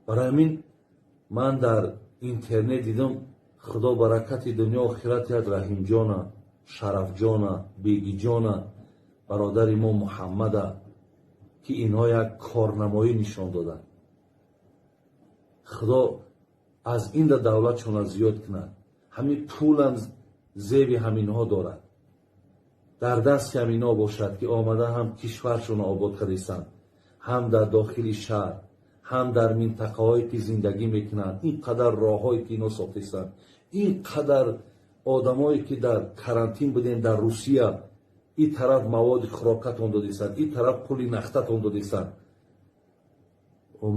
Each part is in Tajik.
Барои ҳамин ман дар интернет дидам, Худо баракати дунё охират диҳад Раҳимҷона, Шарафҷона, Бегиҷона, бародари мо Муҳаммада, ки инҳо як корнамоӣ нишон доданд. Худо аз инда давлатшона зиёд кунад. Ҳамин пулам зеби ҳаминҳо дорад, дар дасти ҳаминҳо бошад, ки омада ҳам кишваршонро обод кардистанд, ҳам дар дохили шаҳр, ҳам дар минтақаҳое ки зиндагӣ мекунанд. Ин қадар роҳҳое ки инҳо сохтистанд, ин қадар одамое ки дар карантин будем дар Русия, ин тараф маводи хӯрокатон додистанд, ин тараф пули нахтатон додистанд.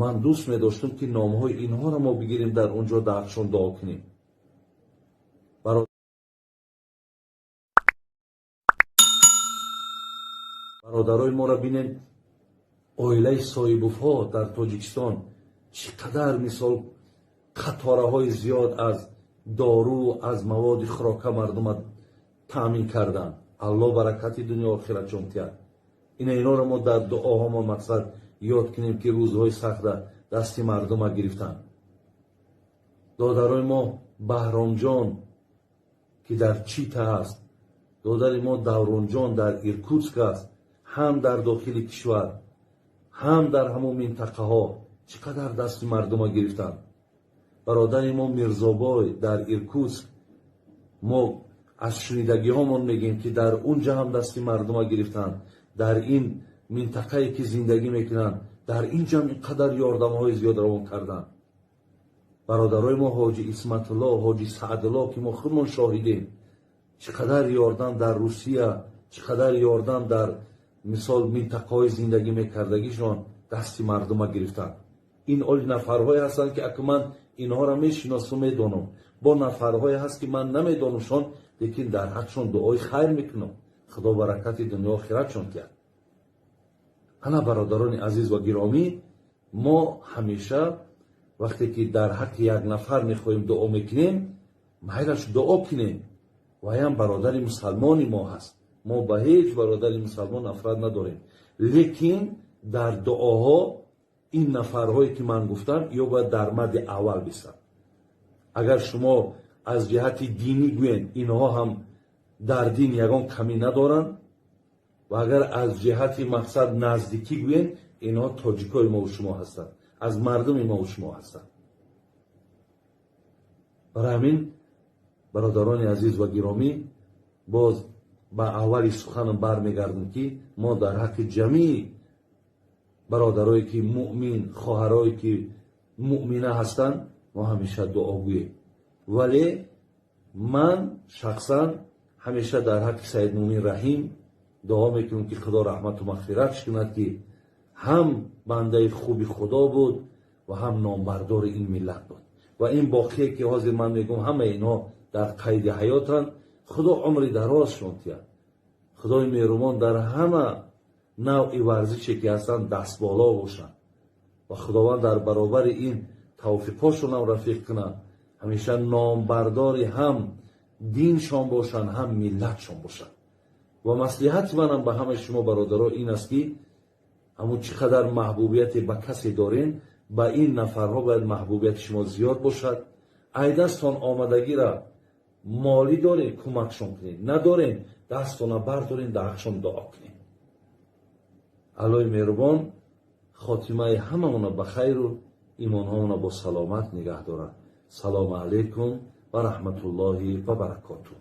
Ман дӯст медоштам, ки номҳои инҳоро мо бигирем, дар он ҷо дар ҳақшон дуо кунем. Бародарои моро бинем, оилаи Соҳибовҳо дар Тоҷикистон чӣ қадар, мисол, қатораҳои зиёд аз дору, аз маводи хӯрока мардума таъмин карданд. Алло баракати дунё охиратшон тиҳад. Ина инҳоро мо дар дуоҳомон, мақсад, ёд кунем, ки рӯзҳои сахта дасти мардума гирифтанд. Додарои мо Баҳромҷон, ки дар Чита аст, додари мо Давронҷон дар Иркутск аст, ҳам дар дохили кишвар, ҳам дар ҳамон минтақаҳо чӣ қадар дасти мардума гирифтанд. Бародари мо Мирзобой дар Иркутск, мо аз шунидагиҳомон мегӯем, ки дар он ҷа ҳам дасти мардума гирифтанд. Дар ин минтақае ки зиндагӣ мекунанд, дар ин ҷа ин қадар ёрдамҳои зиёд равон карданд. Бародарои мо ҳоҷи Исматулло, ҳоҷи Саъдулло, ки мо худмон шоҳидем, чӣ қадар ёрдам дар Русия, чӣ қадар ёрдам дар, мисол, минтақаҳои зиндагӣ мекардагишон дасти мардума гирифтанд. Ин оли нафарҳое ҳастанд, ки аку ман инҳоро мешиносу медонам. Бо нафарҳое ҳаст, ки ман намедонамшон, лекин дар ҳақшон дуои хайр мекунам. Худо баракати дунё охиратшон диҳад. Ана, бародарони азиз ва гиромӣ, мо ҳамеша вақте ки дар ҳаққи як нафар мехоҳем дуо мекунем, майлаш дуо кунем, ваям бародари мусалмони мо ҳаст. Мо ба ҳеҷ бародари мусалмон нафрат надорем, лекин дар дуоҳо ин нафарҳое ки ман гуфтам, ё бояд дар мадди аввал бисанд. Агар шумо аз ҷиҳати динӣ гӯед, инҳо ҳам дар дин ягон камӣ надоранд, ва агар аз ҷиҳати, мақсад, наздикӣ гӯед, инҳо тоҷикои мову шумо ҳастанд, аз мардуми мову шумо ҳастанд. Барои ҳамин, бародарони азиз ва гиромӣ, боз ба аввали суханам бармегардам, ки мо дар ҳаққи ҷамии бародарое ки муъмин, хоҳарое ки муъмина ҳастанд, мо ҳамеша дуо гӯем. Вале ман шахсан ҳамеша дар ҳаққи Саидмӯмин Раҳим дуо мекунам, ки Худо раҳмату мағфиратш кунад, ки ҳам бандаи хуби Худо буд ва ҳам номбардори ин миллат буд. Ва ин боқие ки ҳозир ман мегӯям, ҳамаи инҳо дар қайди ҳаётанд. Худо умри дарозшон диҳад. Худои меҳрубон дар ҳама навъи варзише ки ҳастанд, дастболо бошанд ва Худованд дар баробари ин тавфиқҳошонам рафиқ кунад. Ҳамеша номбардори ҳам диншон бошанд, ҳам миллатшон бошанд. Ва маслиҳати манам ба ҳамаи шумо бародаро ин аст, ки ҳамун чӣ қадар маҳбубияте ба касе дорен, ба ин нафарҳо бояд маҳбубияти шумо зиёд бошад. Айдастон омадагира молӣ доред, кӯмакшон кунед, надорен, дастона бардорен, дар ҳақшон дуо кунед. Аллои меҳрубон хотимаи ҳамаона ба хайру имонҳоона бо саломат нигаҳ дорад. Салому алайкум ва раҳматуллоҳи ва баракотуҳ.